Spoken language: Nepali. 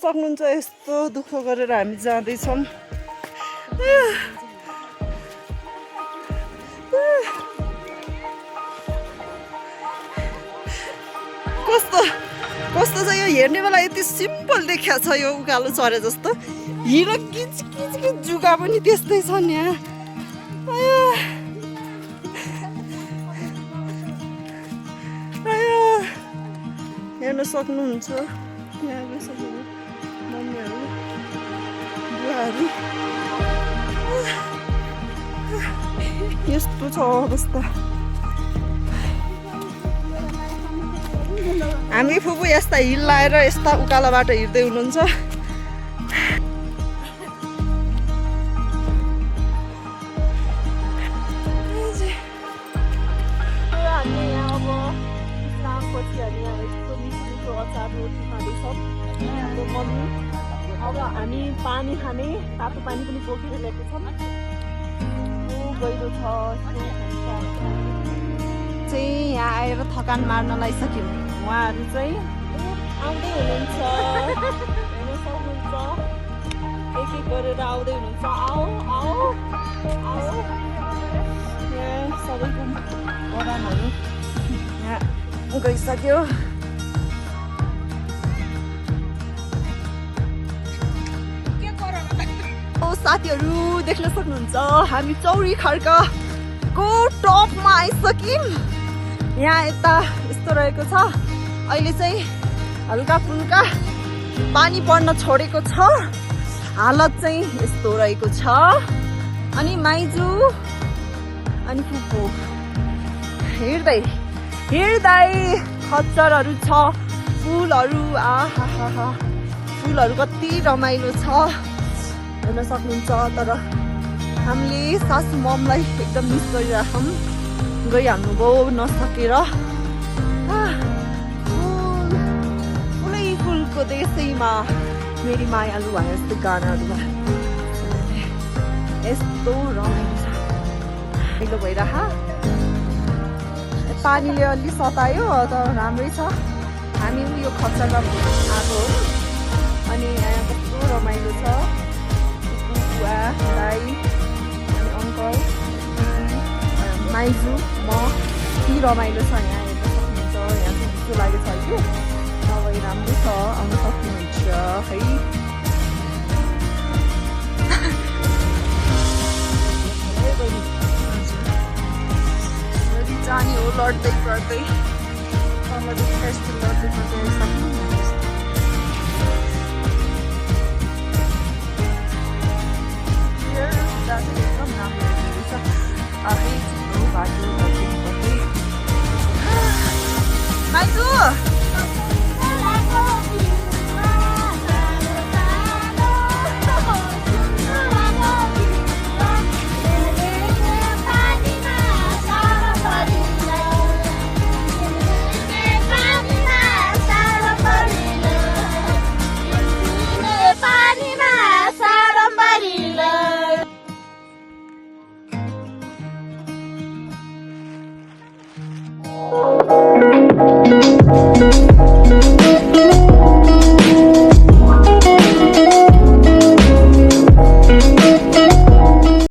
सक्नुहुन्छ यस्तो दुःख गरेर हामी जाँदैछौँ कस्तो कस्तो छ यो हेर्ने बेला यति सिम्पल देखिया छ यो उकालो चरे जस्तो हिँड किच किच किच जुगा पनि त्यस्तै छन् यहाँ हेर्न सक्नुहुन्छ यहाँको सबै मम्मीहरू बुवाहरू यस्तो छ अवस्था हामी फुपू यस्ता हिल लाएर यस्ता उकालो बाटो हिँड्दै हुनुहुन्छ अब हामी पानी खाने तातो पानी पनि बोकेर ल्याएको छौँ गहिरो छ चाहिँ यहाँ आएर थकान मार्न लगाइसक्यौँ उहाँहरू चाहिँ आउँदै हुनुहुन्छ हेर्न सक्नुहुन्छ एक एक गरेर आउँदै हुनुहुन्छ आओ आओ आओ यहाँ सबैको बगानहरू यहाँ गइसक्यो साथीहरू देख्न सक्नुहुन्छ हामी चौरी खर्काको टपमा आइसक्यौँ यहाँ यता यस्तो रहेको छ अहिले चाहिँ हल्का फुल्का पानी पर्न छोडेको छ हालत चाहिँ यस्तो रहेको छ अनि माइजू अनि फुपू हिँड्दै हिँड्दै खच्चरहरू छ फुलहरू आहा फुलहरू कति रमाइलो छ हेर्न सक्नुहुन्छ तर हामीले सासु ममलाई एकदम मिस गरिराखौँ गइहाल्नुभयो नसकेर फुलै फुलको देशैमा मेरी मायालु भए जस्तो गानाहरूमा यस्तो रमाइलो छ रमाइलो भइरह पानीले अलि सतायो तर राम्रै छ हामी यो खच्चरमा आएको हो अनि यहाँ कस्तो रमाइलो छ बुवा दाइ अनि अङ्कल माइजू म के रमाइलो छ यहाँ हेर्न सक्नुहुन्छ यहाँ चाहिँ त्यस्तो लागेको छ कि तपाईँ राम्रो छ आउन सक्नुहुन्छ है जाने हो लड्दै गर्दै बङ्गलादेश यस्तो लड्दै गर्दै सक्नुहुन्छ एकदम राम्रो रहेछ आफै छिटो बाटो गर्दै माइजू